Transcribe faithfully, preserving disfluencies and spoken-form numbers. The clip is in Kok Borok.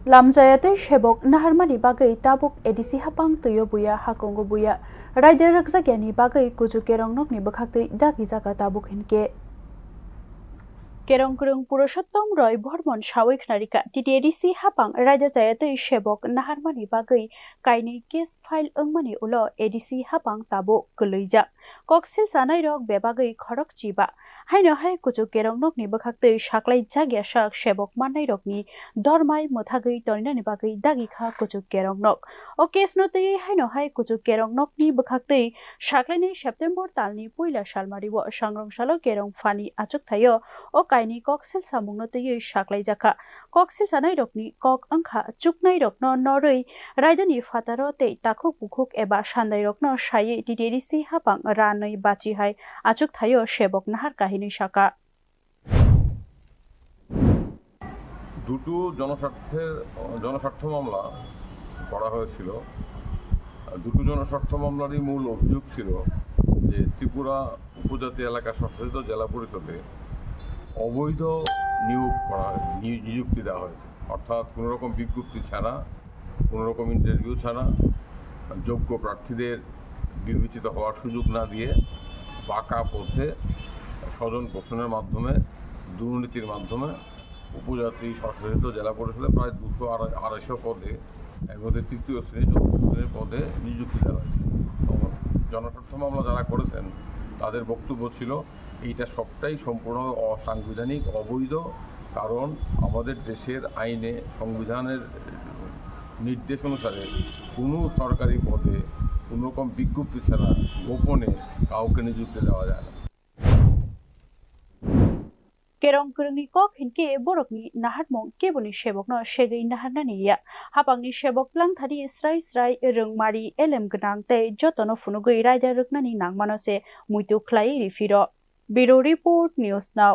Lamchaya tei sebok naharmani bagwi tabuk A D C hapang twio buya, hakungo buya. Raida rwkjakyani bagwi kuchuk kerong nokni bwkhaktwi dagi jaka tabuk hinkhe. Kerong kwrwng Purushottom Roy Bormon sawi khnarikha, T T A D C hapang raida chaya tei sebok naharmani bagwi kainwi case file wngmani ulo A D C hapang tabuk kwlwijak. Kok silsanairok bebagwi khorok chiba. Haino hai kuchuk kerong nokni bwkhaktwi saklai jakya sak sebok mannairokni dormai mwthagwi toninani bagwi dagi kha kuchuk kerong nok. O case no twiwi haino hai kuchuk kerong nokni bwkhaktwi saklainai September talni puila salmario sangrong salo kerong phani achuk thaio o kainwi kok silsamungno twiwi saklai jakha. Kok silsanairokni kok wngkha chuknairokno norwi raidani phataro tei takhuk bukhuk eba sandairokno saiwi T T A D C hapang ranwi bachi hai achuk thaio sebok nahar kahinwi saka. দুটো জনস্বার্থের জনস্বার্থ মামলা করা হয়েছিল। দুটো জনস্বার্থ মামলারই মূল অভিযোগ ছিল যে ত্রিপুরা উপজাতি এলাকা স্বশাসিত জেলা পরিষদে অবৈধ নিয়োগ করা হয়, নি- নিযুক্তি দেওয়া হয়েছে, অর্থাৎ কোনো রকম বিজ্ঞপ্তি ছাড়া, কোনো রকম ইন্টারভিউ ছাড়া, যোগ্য প্রার্থীদের বিবেচিত হওয়ার সুযোগ না দিয়ে বাঁকা পথে স্বজন পোষণের মাধ্যমে, দুর্নীতির মাধ্যমে উপজাতি স্বশাসিত জেলা পরিষদে প্রায় দুশো আড়াই আড়াইশো পদে, এর মধ্যে তৃতীয় শ্রেণী, চতুর্থ শ্রেণীর পদে নিযুক্তি দেওয়া হয়েছে। এবং জনস্বার্থ মামলা যারা করেছেন, তাদের বক্তব্য ছিল এইটা সবটাই সম্পূর্ণ অসাংবিধানিক, অবৈধ। কারণ আমাদের দেশের আইনে, সংবিধানের নির্দেশ অনুসারে কোনো সরকারি পদে কোনো রকম বিজ্ঞপ্তি ছাড়া গোপনে কাউকে নিযুক্তি দেওয়া যায় না। Kerong kwrwngni kok hinkhe borokni naharmung keboni sebokno segwi naharnani ya. Hapangni sebok tlangthani srai srai rwngmari elem gwnang tei jotono phunugwi raida rwknani nangmano se muitu khlaiwi riphiro. Bureau Report, News Now.